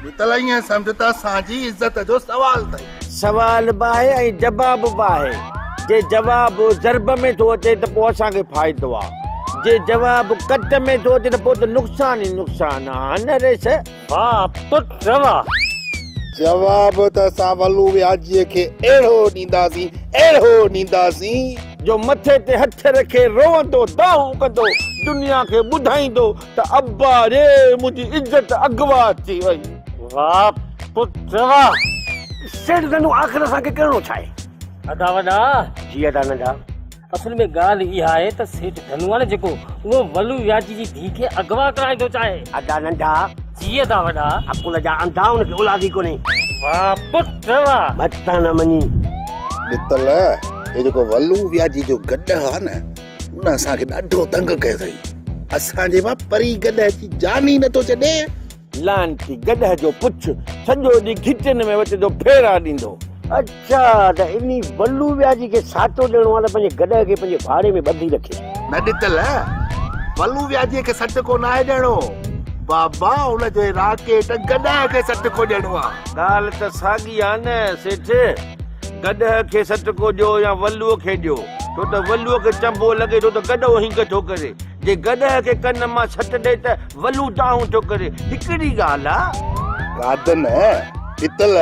ڏتل ائين سمجهه ته اسان جي عزت جو سوال اٿئي. سوال به آهي ۽ جواب به آهي. جي جواب ضرب ۾ ٿو اچي ته پوء اسان کي فائدو آ. جي جواب ڪٽ ۾ ٿو اچي ته پوء ته نقصان ئي نقصان آ. ها نه رئيس؟ واهه پٽ واهه. جواب ته اسان ولو وياجيء کي اهڙو ڏينداسين، اهڙو ڏينداسين. جو مٿي تي هٿ رکي روئندو، دانهون ڪندو، دنيا کي ٻڌائيندو ته ابا ري منهنجي عزت اغوا ٿي وئي. واهه پٽ واهه. سيٺ ڌنو آخر اسان کي ڪرڻو ڇا آهي؟ ادا وڏا. جي ادا ننڍا. اصل ۾ ڳالهه اها آهي ته سيٺ ڌنو آهي نه جيڪو اهو ولو وياجي جي ڌيء کي اغوا ڪرائڻ ٿو چاهي. ادا ننڍا. جي ادا وڏا. عقل جا انڌا ان کي اولاد ئي ڪونهي. واهه پٽ واهه. متان نه مڃين. ڏتل هي جيڪو ولو وياجي جو گڏهه آهي نه ان اسان کي ڏاڍو تنگ ڪيو اٿئي. اسان جي مان پري گڏهه جي جان ئي نٿو ڇڏي. لعنتي گڏهه جو پڇ سڄو ڏينهن گهٽين ۾ وچ جو ڦيرا ڏيندو. اڇا ته انهي ولو وياجي کي ساٽو ڏيڻو آهي ته پنهنجي گڏهه کي پنهنجي ڀاڙي ۾ ٻڌي رکي. نه ڏتل، ولو وياجي کي سٽڪو ناهي ڏيڻو. بابا ان جو هي راڪيٽ گڏهه کي سٽڪو ڏيڻو آهي. ڳالهه ته ساڳي آهي نه سيٺ. گڏهه کي سٽڪو ڏيو يا ولوء کي ڏيو، ڇو ته ولوء کي چنبو لڳي ٿو ته گڏهو هينگ ٿو ڪري. جي گڏهه کي ڪن مان سٽ ڏئي ته ولو دانهون ٿو ڪري. هڪڙي ڳالهه آ. قادن، ڏتل،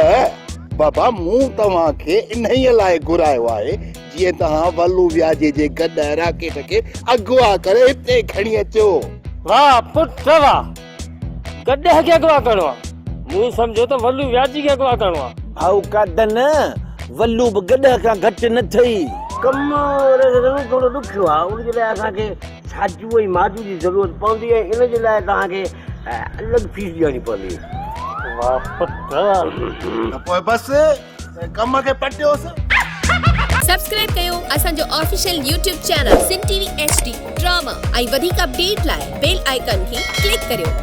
بابا مون توهان کي انهيء لاء گهرايو آهي، جيئن توهان ولو وياجي جي گڏهه راڪيٽ کي اغوا ڪري هتي کڻي اچو. واهه پٽ واهه! گڏهه کي اغوا ڪرڻو آ. مون سمجهيو ته ولو وياجي کي اغوا ڪرڻو آ. ڀائو قادن، ولو به گڏهه کان گهٽ نه ٿئي. ڪم رهندو ٿورو ڏکيو آ، ان جي لاء اسان کي ساجو ۽ ماجو جي ضرورت پوندي ۽ ان جي لاء توهان کي الڳ فيس ڏيڻي پوندي. واھ پٽ. ته پوء بس ڪم کي پٽيوس. سبسڪرائب ڪيو اسان جو official YouTube channel Sindh T V H D drama ۽ وڌيڪ اپڊيٽ لاء بيل آئيڪان کي ڪلڪ ڪريو.